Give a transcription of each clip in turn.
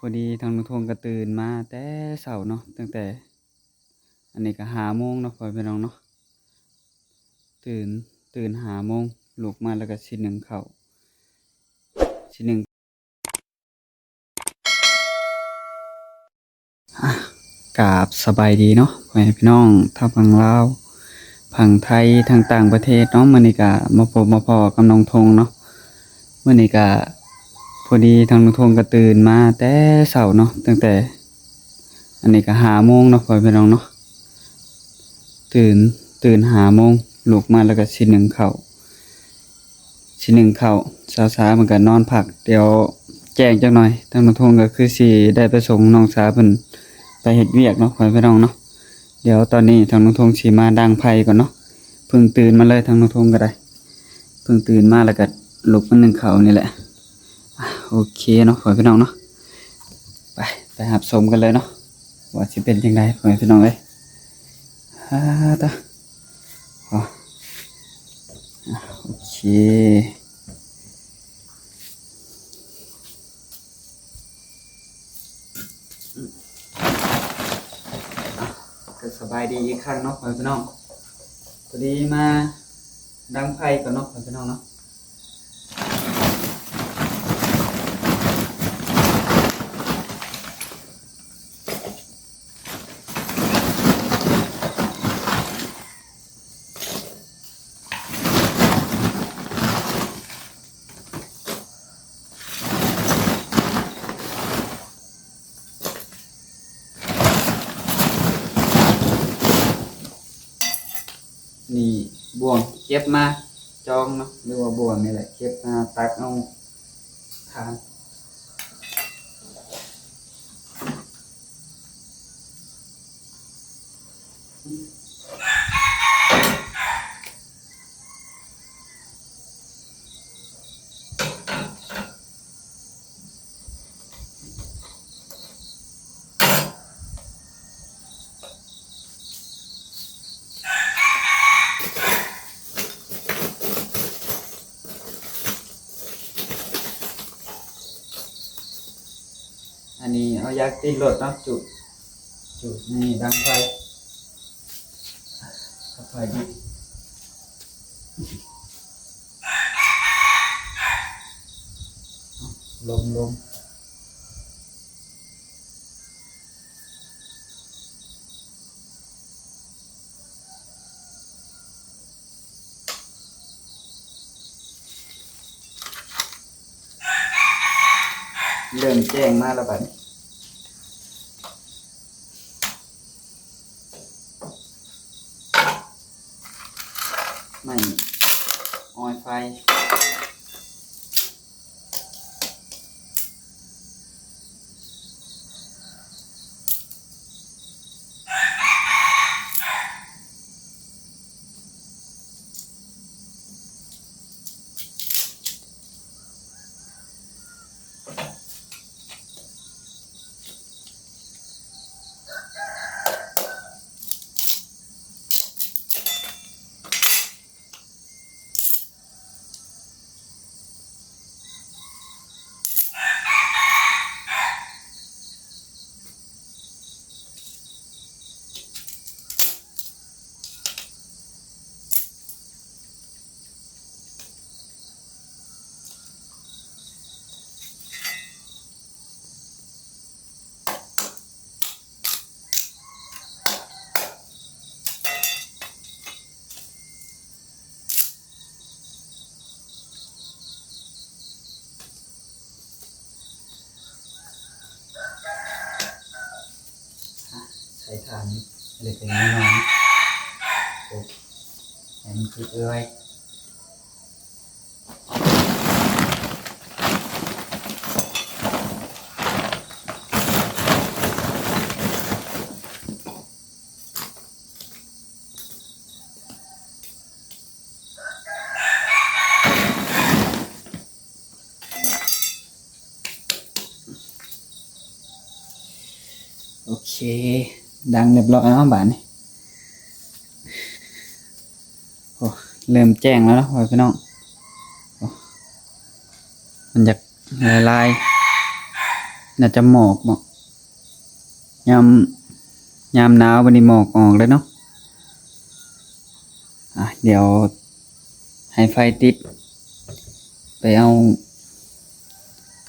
ພໍດີທາງນ້ອງທົງກໍຕື່ນມາແຕ່ເຊົ້າເນາະ ຕັ້ງແຕ່ ອັນນີ້ກໍຫ້າໂມງເນາະ ພໍ່ແມ່ພີ່ນ້ອງເນາະ ຕື່ນ ຕື່ນຫ້າໂມງ ລຸກມາແລ້ວກໍຊິໜຶ້ງເຂົ້າ ຊິໜຶ້ງ ອ່ະ ກາບສະບາຍດີເນາະ ພໍ່ແມ່ພີ່ນ້ອງ ທັງຝັ່ງລາວ ຝັ່ງໄທ ທັງຕ່າງປະເທດເນາະ ມື້ນີ້ກະມາພົບມາພໍ້ກັບນ້ອງທົງເນາະ ມື້ນີ້ກະ ພໍດີທາງນ້ອງທົງກໍຕື່ນມາແຕ່ເຊົ້າເນາະ ຕັ້ງແຕ່ ອັນນີ້ກໍຫ້າໂມງເນາະ ພໍ່ແມ່ພີ່ນ້ອງເນາະ ຕື່ນ ຕື່ນຫ້າໂມງ ລຸກມາແລ້ວກໍຊິໜຶ້ງເຂົ້າ ຊິໜຶ້ງເຂົ້າ ສາວໆເພິ່ນກໍນອນພັກ ດຽວແຈ້ງຈັກໜ່ອຍ ທາງນ້ອງທົງກໍຄືຊິໄດ້ໄປສົ່ງນ້ອງສາວເພິ່ນໄປເຮັດວຽກເນາະ ພໍ່ແມ່ພີ່ນ້ອງເນາະ ດຽວຕອນນີ້ທາງນ້ອງທົງຊິມາດັງໄຟກ່ອນເນາະ ເພິ່ງຕື່ນມາເລີຍ ທາງນ້ອງທົງກໍໄດ້ ເພິ່ງຕື່ນມາແລ້ວກໍລຸກມາໜຶ້ງເຂົ້ານີ້ແຫຼະ ອ່ະ ໂອເຄເນາະ ພໍ່ແມ່ພີ່ນ້ອງເນາະ ໄປ ໄປຮັບຊົມກັນເລີຍເນາະ ວ່າຊິເປັນຈັ່ງໃດ ພໍ່ແມ່ພີ່ນ້ອງເອີຍ ອາ ຕະ ໂອເຄ ກໍສະບາຍດີອີກຄັ້ງເນາະ ພໍ່ແມ່ພີ່ນ້ອງ ພໍດີມາດັງໄຟກ່ອນເນາະ ພໍ່ແມ່ພີ່ນ້ອງເນາະ. ນີ້ບ່ວງເກັບມາຈອງເນາະ ຫຼືວ່າບ່ວງນີ້ແຫຼະ ເກັບມາຕັກເອົາຖ່ານ. ອັນນີ້ເອົາຢາງຕີລົດເນາະ ຈຸ ຈຸນີ້ດັງໄຟ ຄ່ອຍໆ ລົມ ລົມ. ເລີ່ມແຈ້ງມາແລ້ວບັດນີ້ ໄມ້ອອຍໄຟ. ໃສ່ຖ່ານເລັກໆນ້ອຍໆ ໂອເຄ ໃຫ້ມັນຄືເອື້ອຍ. ໂອເຄ ດັງຮຽບຮ້ອຍເນາະບາດນີ້ ໂອ້ ເລີ່ມແຈ້ງແລ້ວເນາະ ພໍ່ແມ່ພີ່ນ້ອງ ໂອ້ ມັນຢາກລາຍໆ ໜ້າຈະໝອກເນາະ ຍາມ ຍາມໜາວບັດນີ້ໝອກອອກເລີຍເນາະ. ອ່ະ ດຽວໃຫ້ໄຟຕິດ ໄປເອົາ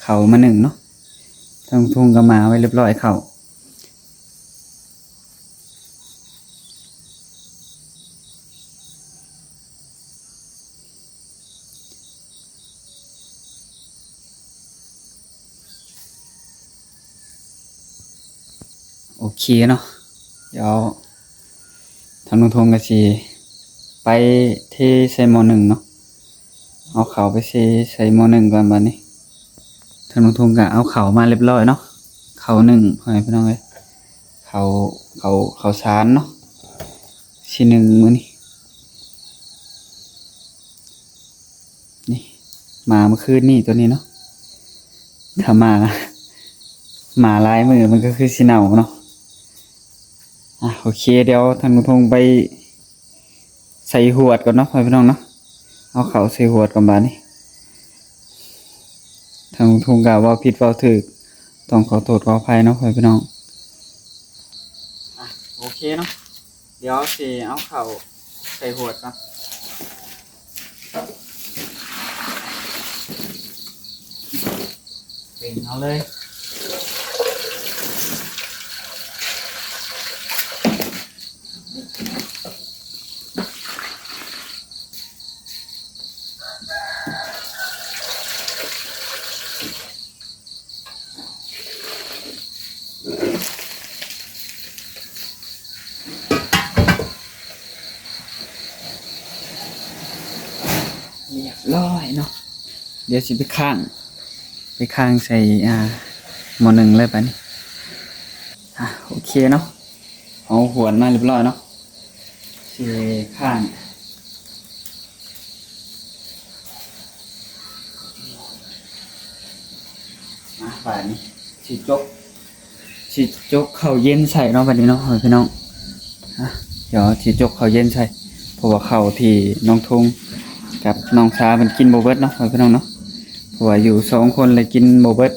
ເຂົ້າມາໜຶ້ງເນາະ. ທາງລຸງທຸງກໍໝາໄວ້ລຽບຮ້ອຍເຂົ້າ. ໂອເຄເນາະ ດຽວທາງລຸງທົງກໍຊິໄປເທໃສ່ໝໍ້ໜຶ້ງເນາະ. ເອົາເຂົ້າໄປເທໃສ່ໝໍ້ໜຶ້ງກ່ອນບາດນີ້. ທາງລຸງທົງກໍເອົາເຂົ້າມາລຽບຮ້ອຍເນາະ ເຂົ້າໜຶ້ງ ພໍ່ແມ່ພີ່ນ້ອງເອີຍ. ເຂົ້າ ເຂົ້າ ເຂົ້າສານເນາະ ຊິໜຶ້ງມື້ນີ້. ນີ້ ມາເມື່ອຄືນນີ້ຕົວນີ້ເນາະ. ຖ້າມາ ມາຫຼາຍມື້ມັນກໍຄືຊິເນົ່າເນາະ. ອ່ະ ໂອເຄ ດຽວທາງລຸງທົງໄປໃສ່ຫວດກ່ອນເນາະ ພໍ່ແມ່ພີ່ນ້ອງເນາະ. ເອົາເຂົ້າໃສ່ຫວດກ່ອນບາດນີ້. ທາງລຸງທຸງກໍເວົ້າຜິດເວົ້າຖືກ ຕ້ອງຂໍໂທດຂໍອະໄພເນາະ ພໍ່ແມ່ພີ່ນ້ອງ. ອ່ະ ໂອເຄເນາະ ດຽວຊິເອົາເຂົ້າໃສ່ຫວດກ່ອນ. ເປັນເອົາເລີຍ. ຮຽບຮ້ອຍເນາະ ດຽວຊິໄປຄ້າງ ໄປຄ້າງໃສ່ ອ່າ ໝໍ້ໜຶ້ງເລີຍບາດນີ້. ອ່າ ໂອເຄເນາະ ເຮົາຫວນມາຮຽບຮ້ອຍເນາະ ຊິຄ້າງ. ມາບາດນີ້ຊິຈົກ ຊິຈົກເຂົ້າເຢັນໃສ່ເນາະ ບາດນີ້ເນາະ ພໍ່ແມ່ພີ່ນ້ອງ. ອ່ະ ດຽວຊິຈົກເຂົ້າເຢັນໃສ່ ເພາະວ່າເຂົ້າທີ່ນ້ອງທຸງກັບນ້ອງສາເພິ່ນກິນບໍ່ເບິດເນາະ ພໍ່ແມ່ພີ່ນ້ອງເນາະ. ເພາະວ່າຢູ່ສອງຄົນເລີຍກິນບໍ່ເບິດ.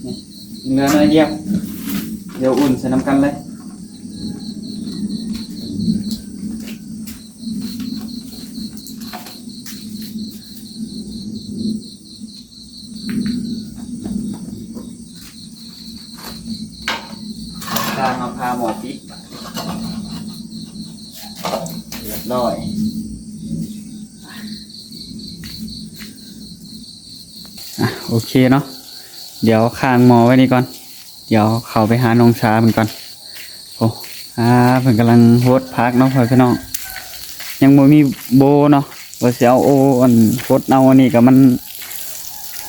ນີ້ ເຫຼືອໜ້ອຍດຽວ ດຽວອຸ່ນໃສ່ນຳກັນເລີຍ. ຂ້າມາພາໝໍ້ປິດ ຮຽບຮ້ອຍ. ອ່ະ ໂອເຄເນາະ ດຽວຄ້າງໝໍ້ໄວ້ນີ້ກ່ອນ ດຽວເຂົ້າໄປຫານ້ອງສາເພິ່ນກ່ອນ. ໂອ້ ອ່າ ເພິ່ນກຳລັງຫົດຜັກເນາະ ພໍ່ແມ່ພີ່ນ້ອງ. ຍັງບໍ່ມີໂບເນາະ ວ່າຊິເອົາໂອ ອັນ ຫົດເອົາອັນນີ້ກໍມັນ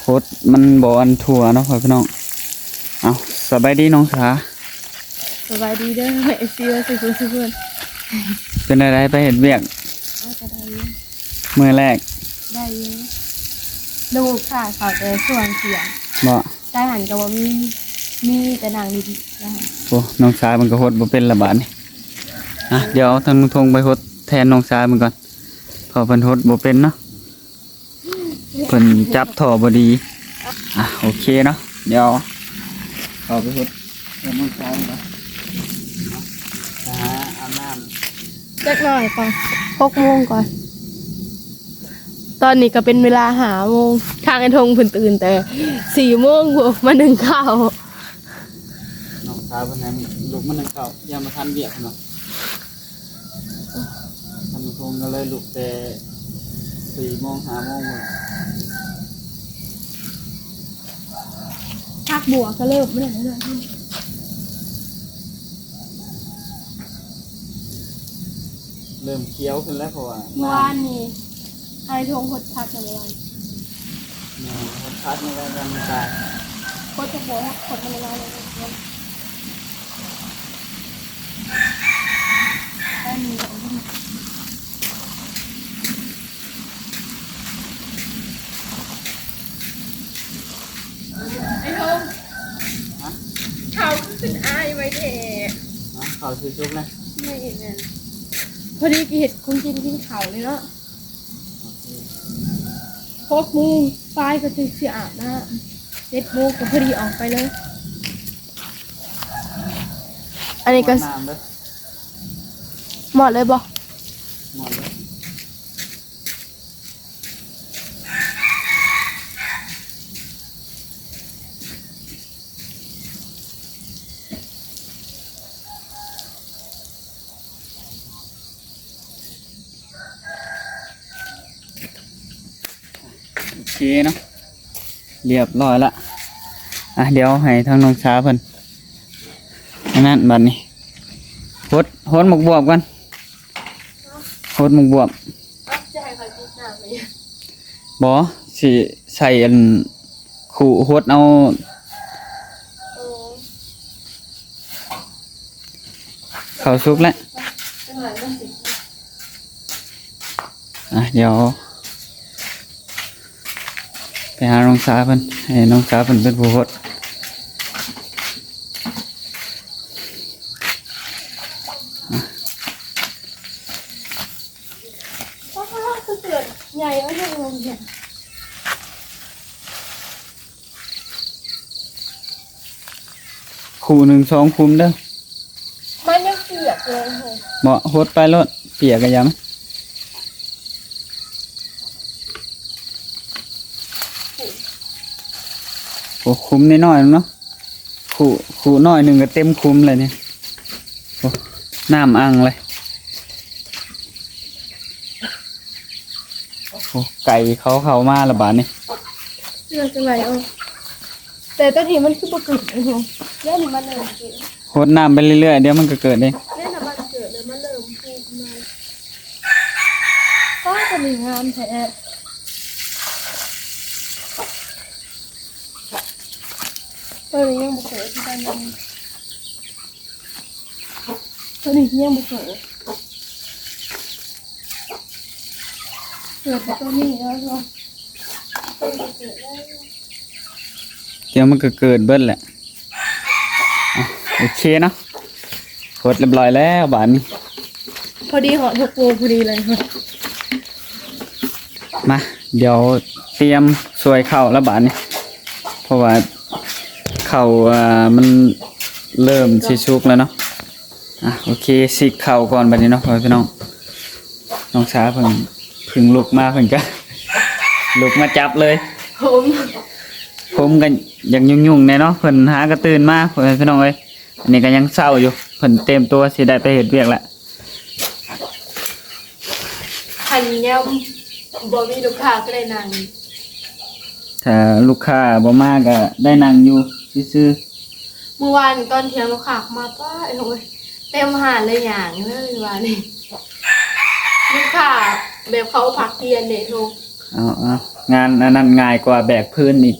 ຫົດມັນບໍ່ອັນທົ່ວເນາະ ພໍ່ແມ່ພີ່ນ້ອງ. ເອົ້າ ສະບາຍດີນ້ອງສາ. ສະບາຍດີເດີ ເອັຟຊີ ເບິດສູ່ຜູ້ສູ່ຄົນ. ເປັນຈັ່ງໃດໄປເຮັດວຽກ? ເອົາ ກໍໄດ້ຢູ່ ມື້ແລກ ໄດ້ຢູ່. ລູກຄ້າເຂົ້າແຕ່ຊ່ວງທ່ຽງ ບໍ່? ໃກ້ຫັ້ນກໍບໍ່ມີ ມີແຕ່ນັ່ງດີໆ ແລ້ວ. ໂອ້ ນ້ອງສາເພິ່ນກໍຫົດບໍ່ເປັນລະບາດນີ້. ອ່ະ ດຽວທາງລຸງທົງໄປຫົດແທນນ້ອງສາເພິ່ນກ່ອນ ເພາະເພິ່ນຫົດບໍ່ເປັນເນາະ. ເພິ່ນຈັບທໍ່ບໍ່ດີ. ອ່ະ ໂອເຄເນາະ ດຽວເຂົ້າໄປຫົດເຮືອນນ້ອງຊາຍກ່ອນ ໄປຫາອາບນ້ຳຈັກໜ້ອຍກ່ອນ ຫົກໂມງກ່ອນ. ຕອນນີ້ກໍເປັນເວລາຫ້າໂມງ ທາງອ້າຍທົງເພິ່ນຕື່ນແຕ່ສີ່ໂມງພຸ້ນ ມາໜຶ້ງເຂົ້າ. ນ້ອງສາວເພິ່ນໃຫ້ລຸກມາໜຶ້ງເຂົ້າ ຢ້ານບໍ່ທັນວຽກເນາະ. ທ່ານຜູ້ຊົມກໍເລີຍລຸກແຕ່ສີ່ໂມງ ຫ້າໂມງພຸ້ນ. ຜັກບົວກໍເລີ່ມແລ້ວ ເລີ່ມຂຽວຂຶ້ນແລ້ວ ເພາະວ່າ ເມື່ອວານນີ້ ອ້າຍທົງຫົດຜັກເມື່ອວານ. ແມ່ນ ຫົດຜັກນີ້ແຫຼະ ຍັງບໍ່ຕາຍ. ຫົດຈັກບໍ່ ຫົດ ຫົດມັນລະລາຍແລ້ວ. ອັນນີ້ ອ້າຍທົງ ຮະ? ເຂົ້າຄືຂຶ້ນອ້າຍໄວແທ້. ຮະ? ເຂົ້າຊິສຸກແລ້ວ. ແມ່ນ ພໍດີກິນເຮັດ ຄົງກິນ ກິນເຂົ້າເລີຍເນາະ. ໂອເຄ ຫົກໂມງປາຍກໍຈຶ່ງຊິອາບນ້ຳ ເຈັດໂມງກໍພໍດີອອກໄປເລີຍ. ອັນນີ້ກໍ ນ້ຳເດີ ໝົດເລີຍບໍ່? ໝົດເລີຍ. ໂອເຄເນາະ ລຽບຮ້ອຍລະ. ອ່ະ ດຽວໃຫ້ທາງນ້ອງສາເພິ່ນ ອັນນັ້ນບັດນີ້ ຫົດ ຫົດໝາກບວບກ່ອນ ຫົດໝາກບວບ. ຈະໃຫ້ຂ້ອຍປິດນ້ຳໄວ້? ບໍ່ ຊິໃສ່ອັນ ຂູດຫົດເອົາ. ໂອ້ ເຂົ້າສຸກແລ້ວ. ຈັກໜ້ອຍມັນຊິ ອ່ະ ດຽວໄປຫານ້ອງສາເພິ່ນ ໃຫ້ນ້ອງສາເພິ່ນເປັນຜູ້ຫົດ. ປ້າ ຄືເກີດໃຫຍ່ເອົາເລື່ອງລົງເຮັດ ຄູ່ໜຶ່ງສອງຄຸມເດີ. ມັນຍັງປຽກເລີຍເຮີ້ຍ. ເໝາະ ຫົດໄປໂລດ ປຽກກະຫຍັງ. ໂອ້ ຄຸມນ້ອຍໆເນາະ. ຂູດ ຂູດໜ້ອຍໜຶ່ງກໍເຕັມຄຸມແລ້ວນີ້. ໂອ້ ນ້ຳອັ່ງເລີຍ. ໂອ້ ໄກ່ເຂົາເຂົ້າມາລະບາດນີ້. ເລືອກຈັ່ງໃດເອົາ ແຕ່ຕອນນີ້ມັນຄືບໍ່ເກີດເລີຍ. ດຽວນີ້ມັນເລີ່ມເກີດ. ຫົດນ້ຳໄປເລື້ອຍໆ ດຽວມັນກໍເກີດເອງ. ດຽວນີ້ມັນເກີດແລ້ວ ມັນເລີ່ມພູຂຶ້ນມາ. ປ້າ ຕົວນີ້ງາມແທ້. ຕົວນີ້ຍັງບໍ່ເກີດຄືກັນ. ຕົວນີ້ຍັງບໍ່ເກີດ. ເກີດແຕ່ຕົວນີ້ແລ້ວເນາະ. ດຽວມັນກໍເກີດເບິດແຫຼະ. ອ່ະ ໂອເຄເນາະ ຫົດຮຽບຮ້ອຍແລ້ວບາດນີ້. ພໍດີຮອດຫົກໂມງພໍດີເລີຍ. ມາ ດຽວຕຽມຊ່ວຍເຂົ້າລະບາດນີ້ ເພາະວ່າເຂົ້າ ອ່າ ມັນເລີ່ມຊິສຸກແລ້ວເນາະ. ອ່ະ ໂອເຄ ຊິກເຂົ້າກ່ອນບາດນີ້ເນາະ ພໍ່ແມ່ພີ່ນ້ອງ. ນ້ອງສາເພິ່ນເພິ່ງລຸກມາ ເພິ່ນກະລຸກມາຈັບເລີຍ. ຜົມ ຜົມກະຢາກຫຍຸ້ງໆແດ່ເນາະ ເພິ່ນຫາກະຕື່ນມາ ພໍ່ແມ່ພີ່ນ້ອງເອີຍ. ອັນນີ້ກະຍັງເຊົ້າຢູ່ ເພິ່ນຕຽມຕົວຊິໄດ້ໄປເຮັດວຽກແລ້ວ. ຄັນຍາມບໍ່ມີລູກຄ້າກໍໄດ້ນັ່ງ. ຖ້າລູກຄ້າບໍ່ມາກໍໄດ້ນັ່ງຢູ່ຊື່ໆ. ມື້ວານຕອນທ່ຽງລູກຄ້າເຂົ້າມາ ປ້າ ເອີຍ ເຕັມຮ້ານເລີຍ ຍ່າງເລີຍວ່ານີ້. ລູກຄ້າແບບເຂົາພັກຮຽນເດ້ທຸກ. ເອົາໆ ງານອັນນັ້ນງ່າຍກວ່າແບກພື້ນອີກ.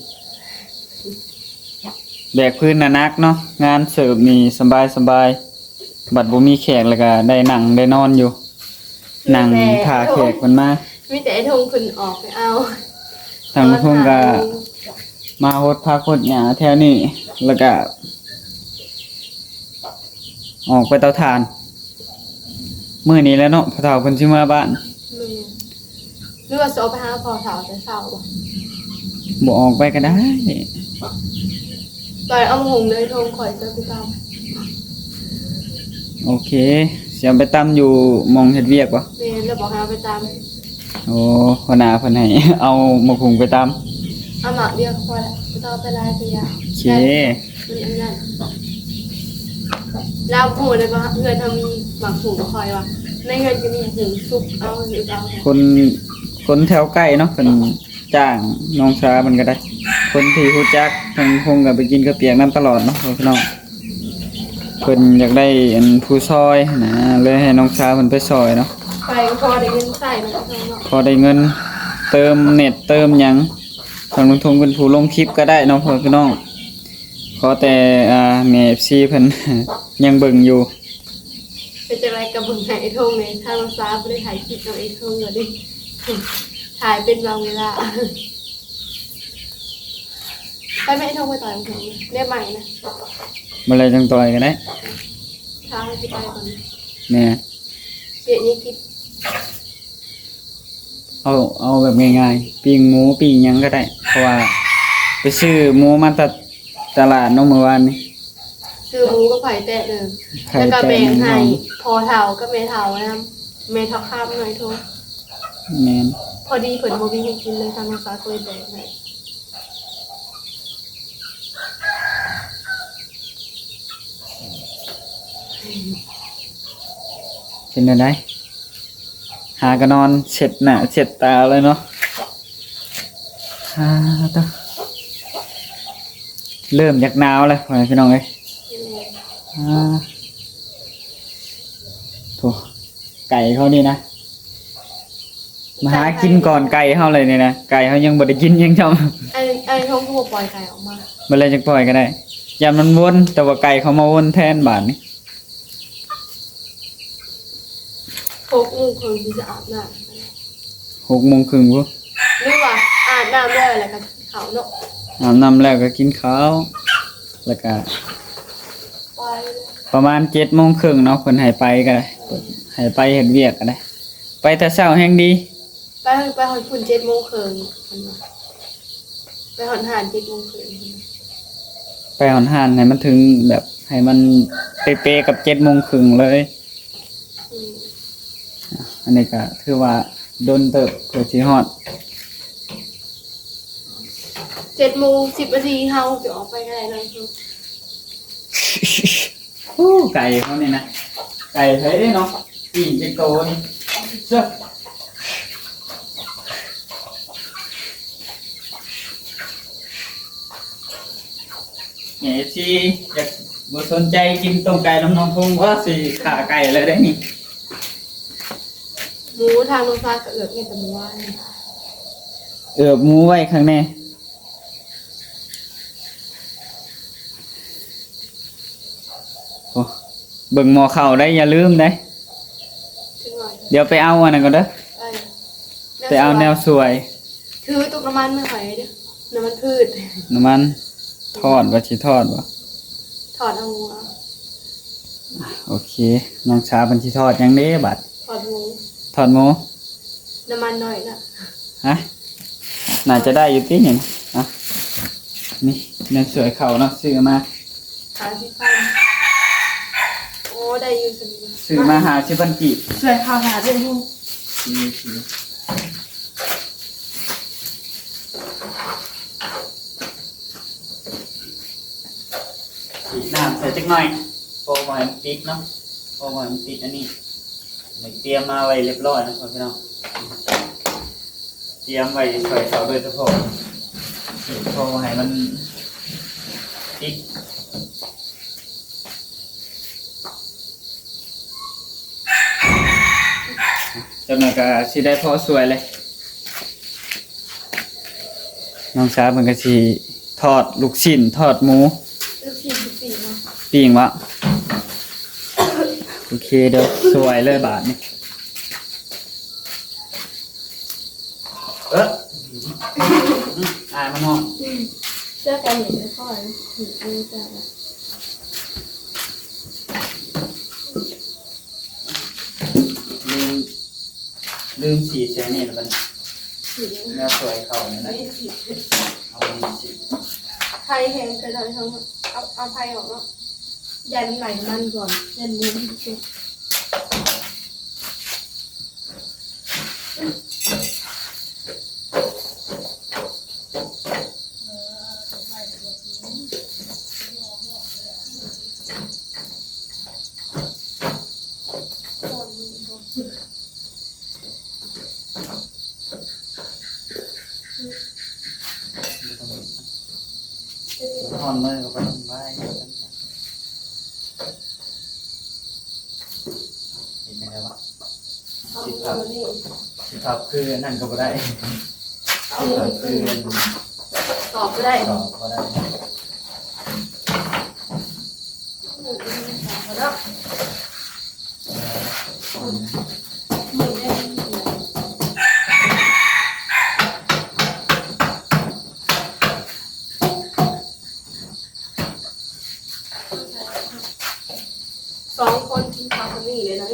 ແບກພື້ນນະໜັກເນາະ ງານເສີບນີ້ສະບາຍໆ. ບັດບໍ່ມີແຂກແລ້ວກະໄດ້ນັ່ງໄດ້ນອນຢູ່ ນັ່ງຖ້າແຂກເພິ່ນມາ. ມີແຕ່ອ້າຍທົງເພິ່ນອອກໄປເອົາ. ທາງລຸງທົງກະມາຫົດຜັກຫົດຫຍ້າແຖວນີ້ ແລ້ວກະອອກໄປເຕົາຖ່ານ. ມື້ນີ້ແຫຼະເນາະ ພໍ່ເຖົ້າເພິ່ນຊິມາບ້ານ. ແມ່ນ. ຫຼືວ່າຊິອອກໄປຫາພໍ່ເຖົ້າແຕ່ເຊົ້າບໍ່? ບໍ່ອອກໄປກໍໄດ້. ໄປເອົາໝາກຫຸ່ງເດີ ໂທງຂ້ອຍຈະໄປຕຳ. ໂອເຄ ຊິເອົາໄປຕຳຢູ່ໝ່ອງເຮັດວຽກບໍ່? ແມ່ນ ແລ້ວບອກໃຫ້ເອົາໄປຕຳ. ໂອ້ ຫົວໜ້າເພິ່ນໃຫ້ເອົາໝາກຫຸ່ງໄປຕຳ. ເອົາໝາກດຽວກໍພໍລະ ບໍ່ຕ້ອງເອົາໄປຫຼາຍເທື່ອ. ໂອເຄ. ມັນອັນນັ້ນ ລາວຮູ້ເລີຍວ່າເຮືອນເຮົາມີໝາກຫຸ່ງ ຂ້ອຍວ່າ ໃນເຮືອນກໍມີໝາກຫຸ່ງ ສຸກເອົາ ສຸກເອົາ. ຄົນ ຄົນແຖວໃກ້ເນາະ ເພິ່ນຈ້າງນ້ອງສາເພິ່ນກໍໄດ້ ຄົນທີ່ຮູ້ຈັກ ທາງຄົງກໍໄປກິນເຂົ້າປຽກນຳຕະຫຼອດເນາະ ພີ່ນ້ອງ. ເພິ່ນຢາກໄດ້ອັນຜູ້ຊ່ອຍຫັ້ນນະ ເລີຍໃຫ້ນ້ອງສາເພິ່ນໄປຊ່ອຍເນາະ. ໄປກໍພໍໄດ້ເງິນໃຊ້ເນາະ ພໍ່ແມ່ພີ່ນ້ອງເນາະ ພໍໄດ້ເງິນເຕີມເນັດເຕີມຫຍັງ. ທາງລຸງທົງເປັນຜູ້ລົງຄລິບກໍໄດ້ເນາະ ພໍ່ແມ່ພີ່ນ້ອງ. ຂໍແຕ່ ອ່າ ແມ່ເອັຟຊີເພິ່ນຍັງເບິ່ງຢູ່. ເປັນຈັ່ງໃດກໍເບິ່ງໃຫ້ໄອ້ທົງແດ່ ທາງສາບໍ່ໄດ້ຖ່າຍຄລິບນຳໄອ້ທົງ ກໍໄດ້ຖ່າຍເປັນບາງເວລາ. ໄປແມ່ ໄອ້ທົງໄປຕ່ອຍໝາກຫຸ່ງ ໄດ້ໃໝ່ນະ. ມື້ໃດຈັ່ງຕ່ອຍກໍໄດ້ ຖ້າເຮົາຊິໄປກ່ອນ. ແມ່ ເວຍນີ້ກິນ. ເອົາ ເອົາແບບງ່າຍໆ ປີ້ງໝູ ປີ້ງຫຍັງກໍໄດ້ ເພາະວ່າໄປຊື້ໝູມາແຕ່ຕະຫຼາດເນາະມື້ວານນີ້. ຊື້ໝູກັບໄຂ່ແຕະໜຶ່ງ ໄຂ່ ແລ້ວກໍແບ່ງໃຫ້ພໍ່ເຖົ້າກັບແມ່ເຖົ້ານຳ ແມ່ເຖົ້າຄຳໜ້ອຍໂທ. ແມ່ນ ພໍດີເພິ່ນບໍ່ມີໃຫ້ກິນເລີຍ ທາງນ້ອງສາກໍເລີຍແບ່ງໃຫ້. ເປັນແນວໃດ? ຫາກໍນອນເຊັດໜ້າເຊັດຕາເລີຍເນາະ. ອາ ເລີ່ມຢາກໜາວແລ້ວ ພໍ່ແມ່ພີ່ນ້ອງເອີຍ. ອາ ໂທ້ ໄກ່ເຮົານີ້ນະ ມາຫາກິນກ່ອນໄກ່ເຮົາເລີຍນີ້ນະ. ໄກ່ເຮົາຍັງບໍ່ໄດ້ກິນຫຍັງຊ້ຳ. ອັນ ອັນນີ້ເຮົາຄືບໍ່ປ່ອຍໄກ່ອອກມາ? ບໍ່ແລ້ວຈັ່ງປ່ອຍກໍໄດ້ ຢ້ານມັນວົນ ແຕ່ວ່າໄກ່ເຂົາມາວົນແທນບາດນີ້. ຫົກໂມງເຄິ່ງຊິອາບນ້ຳ. ຫົກໂມງເຄິ່ງພຸ້ນ ຫຼືວ່າອາບນ້ຳແລ້ວ ແລ້ວກໍກິນເຂົ້າເນາະ. ອາບນ້ຳແລ້ວກໍກິນເຂົ້າ ແລ້ວກໍ ປະມານເຈັດໂມງເຄິ່ງເນາະ ເພິ່ນໃຫ້ໄປກໍໄດ້ ໃຫ້ໄປເຮັດວຽກກໍໄດ້. ໄປແຕ່ເຊົ້າແຮງດີ. ໄປ ໄປຮອດພຸ້ນເຈັດໂມງເຄິ່ງ ເພິ່ນວ່າ ໄປຮອດຮ້ານເຈັດໂມງເຄິ່ງ. ໄປຮອດຮ້ານໃຫ້ມັນເຖິງ ແບບໃຫ້ມັນເປະໆກັບເຈັດໂມງເຄິ່ງເລີຍ. ອືມ ອັນນີ້ກໍຖືວ່າດົນເຕີບເພື່ອຊິຮອດ. ເຈັດໂມງສິບນາທີເຮົາຈະອອກໄປກໍໄດ້ເນາະ. ໂອ້ ໄກ່ເຮົານີ້ນະ ໄກ່ໃຜເດ້ເນາະ ປີ້ງຈັກໂຕນີ້. ເຈົ້າ ເອັຟຊີ ຢາກ ບໍ່ສົນໃຈກິນຕົ້ມໄກ່ນຳນ້ອງພົງບໍ່? ຊິຂ້າໄກ່ແລ້ວເດ້ນີ້. ໝູທາງນ້ອງສາກໍເອືອບເຮັດແຕ່ມື້ວານນີ້ ເອືອບໝູໄວ້ຂ້າງແນ່. ໂອ້ ເບິ່ງໝໍ້ເຂົ້າໄດ້ ຢ່າລືມເດ້. ຈັກໜ້ອຍ ດຽວໄປເອົາອັນນັ້ນກ່ອນເດີ ໄປ ໄປເອົາແນວສວຍ. ຖືຕຸກນ້ຳມັນມາໃຫ້ເດີ ນ້ຳມັນພືດ ນ້ຳມັນທອດ ວ່າຊິທອດບໍ່? ທອດເອົາໝູ. ໂອເຄ ນ້ອງສາເພິ່ນຊິທອດຫຍັງເດ້ບາດ? ທອດໝູ ທອດໝູ ນ້ຳມັນໜ້ອຍນະ. ຮະ ໜ້າຈະໄດ້ຢູ່ຕິນີ້ນະ. ອ່ະ ນີ້ແນວສວຍເຂົ້າເນາະ ຊື້ມາຫ້າສິບພັນ. ໂອ້ ໄດ້ຢູ່ຊັ້ນ ຊື້ມາຫ້າສິບພັນກີບ. ສວຍເຂົ້າຫາເດີ. ສີດນ້ຳໃສ່ຈັກໜ້ອຍ ພໍບໍ່ໃຫ້ມັນຕິດເນາະ ພໍບໍ່ໃຫ້ມັນຕິດອັນນີ້. ໄດ້ຕຽມມາໄວ້ຮຽບຮ້ອຍນະພໍ່ແມ່ພີ່ນ້ອງ ຕຽມໄວ້ຊ່ອຍເຂົາໂດຍສະເພາະ ເພາະວ່າໃຫ້ມັນຕິດ ຈັກໜ້ອຍກໍຊິໄດ້ພໍຊ່ວຍແລ້ວ. ນ້ອງສາເພິ່ນກໍຊິທອດລູກຊິ້ນ ທອດໝູ ລູກຊິ້ນຊິປີ້ງເນາະ ປີ້ງວະ. ໂອເຄ ດຽວຊ່ວຍເລີຍບາດນີ້. ເອີ ອາຍມັນຮ້ອນ ເຊື່ອກັນເຫັນຄ່ອຍ ລືມ ລືມສີດໃສ່ນີ້ລະບັດນີ້ ສີດຫຍັງ? ແນວສວຍເຂົ້ານີ້ນະ ນີ້ສີດ ເອົານີ້ສີດ ໄຟແຮງເກີນໄປ ເອົາ ເອົາໄຟອອກເນາະ ຢ້ານມັນໄຫຼນ້ຳມັນກ່ອນ ຢ້ານໝູມັນສຸກ. ຮ້ອນເລີຍກໍບໍ່ສະບາຍ ເຮັດຈັ່ງໃດວະ? ເອົາ ຊິພັບ ນີ້ ຊິພັບຄືອັນນັ້ນກໍບໍ່ໄດ້ ເອົາ ຊິພັບຄືອັນ ຕອບກໍໄດ້ ຕອບກໍໄດ້ ເນາະ. ສອງຄົນກິນເຂົ້າສ່ຳນີ້ເລີຍເນາະ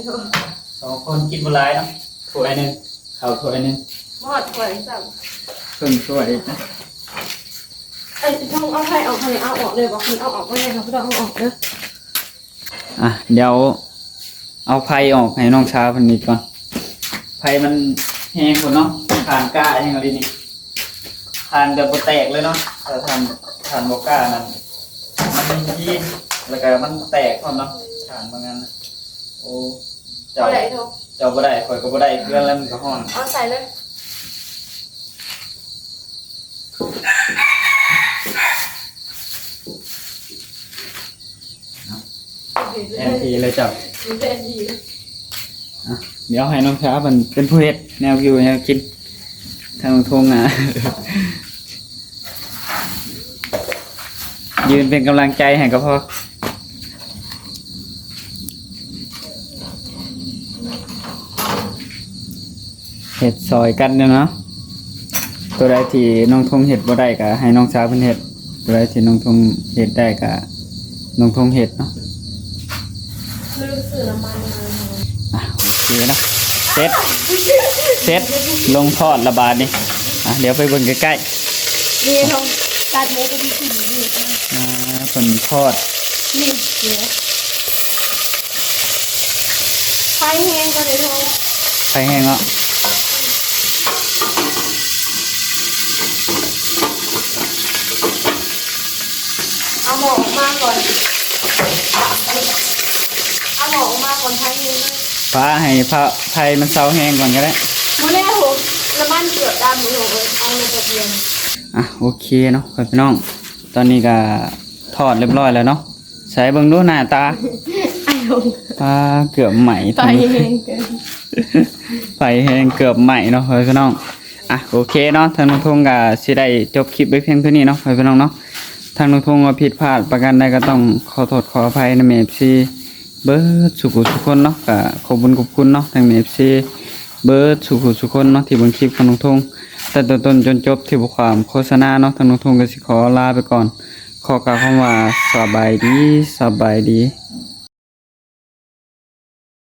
ສອງຄົນກິນບໍ່ຫຼາຍເນາະ ຖ້ວຍໜຶ່ງ ເຂົ້າຖ້ວຍໜຶ່ງ. ຮອດຖ້ວຍຊ້ຳ ເພິ່ນຊ່ວຍອີກນະ. ເອີຍ ຕ້ອງເອົາໄຟອອກ ໃຫ້ເອົາອອກເລີຍ ບອກເພິ່ນເອົາອອກບໍ່ໄດ້ ເຮົາບໍ່ຕ້ອງເອົາອອກເດີ. ອ່ະ ດຽວເອົາໄຟອອກໃຫ້ນ້ອງສາວເພິ່ນນີ້ກ່ອນ. ໄຟມັນແຮງໂພດເນາະ ຖ່ານກ້າແຮງອີ່ຫຼີນີ້ ຖ່ານແບບບໍ່ແຕກເລີຍເນາະ. ຖ້າຖ່ານ ຖ່ານບໍ່ກ້ານັ້ນ ມັນມີພີ ແລ້ວກະມັນແຕກພ້ອມເນາະ ຖ່ານບາງອັນນະ. ໂອ້ ເຈົ້າ ບໍ່ໄດ້ເນາະ ເຈົ້າບໍ່ໄດ້ ຂ້ອຍກໍບໍ່ໄດ້ຄືກັນ ແລ້ວມັນກໍຮ້ອນ. ເອົາໃສ່ເລີຍ. ແທນທີ່ເລີຍເຈົ້າ. ແທນທີ່ ອ່ະ ດຽວໃຫ້ນ້ອງສາວເພິ່ນເປັນຜູ້ເຮັດແນວຢູ່ແນວກິນ. ທາງລຸງທົງ ອ່າ ຢືນເປັນກຳລັງໃຈໃຫ້ກໍພໍ. ເຮັດຊ່ອຍກັນເນາະ. ຕົວໃດທີ່ນ້ອງທົງເຮັດບໍ່ໄດ້ກໍໃຫ້ນ້ອງສາວເພິ່ນເຮັດ, ຕົວໃດທີ່ນ້ອງທົງເຮັດໄດ້ກໍນ້ອງທົງເຮັດເນາະ. ລືມຊື້ນ້ຳມັນມາ. ອ່ະ ໂອເຄເນາະ. ເສັດ ເສັດ ລົງທອດລະບາດນີ້. ອ່ະ ດຽວໄປເບິ່ງໃກ້ໆ. ນີ້ ຕ້ອງຕັດໝູໄປທີ່ກິນນີ້. ອ່າ ເພິ່ນທອດ ນີ້ ນີ້. ໄຟແຮງບໍ່ໄດ້ ໄຟແຮງເນາະ. ເອົາໝໍ້ອອກມາກ່ອນ ເອົາໝໍ້ອອກມາກ່ອນ ໄຟແຮງເລີຍ. ຟ້າ ໃຫ້ໄຟມັນເຊົາແຮງກ່ອນກໍໄດ້. ບໍ່ແລ້ວ ນ້ຳມັນເກືອບດຳຢູ່ ເອີຍ ເອົາໃນກະທຽມ. ອ່ະ ໂອເຄເນາະ ພໍ່ແມ່ພີ່ນ້ອງ ຕອນນີ້ກໍທອດຮຽບຮ້ອຍແລ້ວເນາະ. ໃສ່ເບິ່ງດູໜ້າຕາ ອ້າວ ອ່າ ເກືອບໄໝ້. ໄຟແຮງເກີນ ໄຟແຮງເກືອບໄໝ້ເນາະ ພໍ່ແມ່ພີ່ນ້ອງ. ອ່ະ ໂອເຄເນາະ ທາງນ້ອງທົງກໍຊິໄດ້ຈົບຄລິບໄວ້ພຽງເທົ່ານີ້ເນາະ ພໍ່ແມ່ພີ່ນ້ອງເນາະ. ທາງນ້ອງທົງວ່າຜິດພາດປະການໃດກໍຕ້ອງຂໍໂທດຂໍອະໄພນຳ ເອັຟຊີ ເບິດສູ່ຜູ້ສູ່ຄົນເນາະ. ກໍຂອບບຸນຂອບຄຸນເນາະ ທາງ ເອັຟຊີ ເບິດສູ່ຜູ້ສູ່ຄົນເນາະ ທີ່ເບິ່ງຄລິບຂອງນ້ອງທົງ ແຕ່ຕົ້ນຈົນຈົບ ທີ່ບໍ່ຂ້າມໂຄສະນາເນາະ. ທາງນ້ອງທົງກໍຊິຂໍລາໄປກ່ອນ ຂໍກ່າວຄຳວ່າສະບາຍດີ ສະບາຍດີ.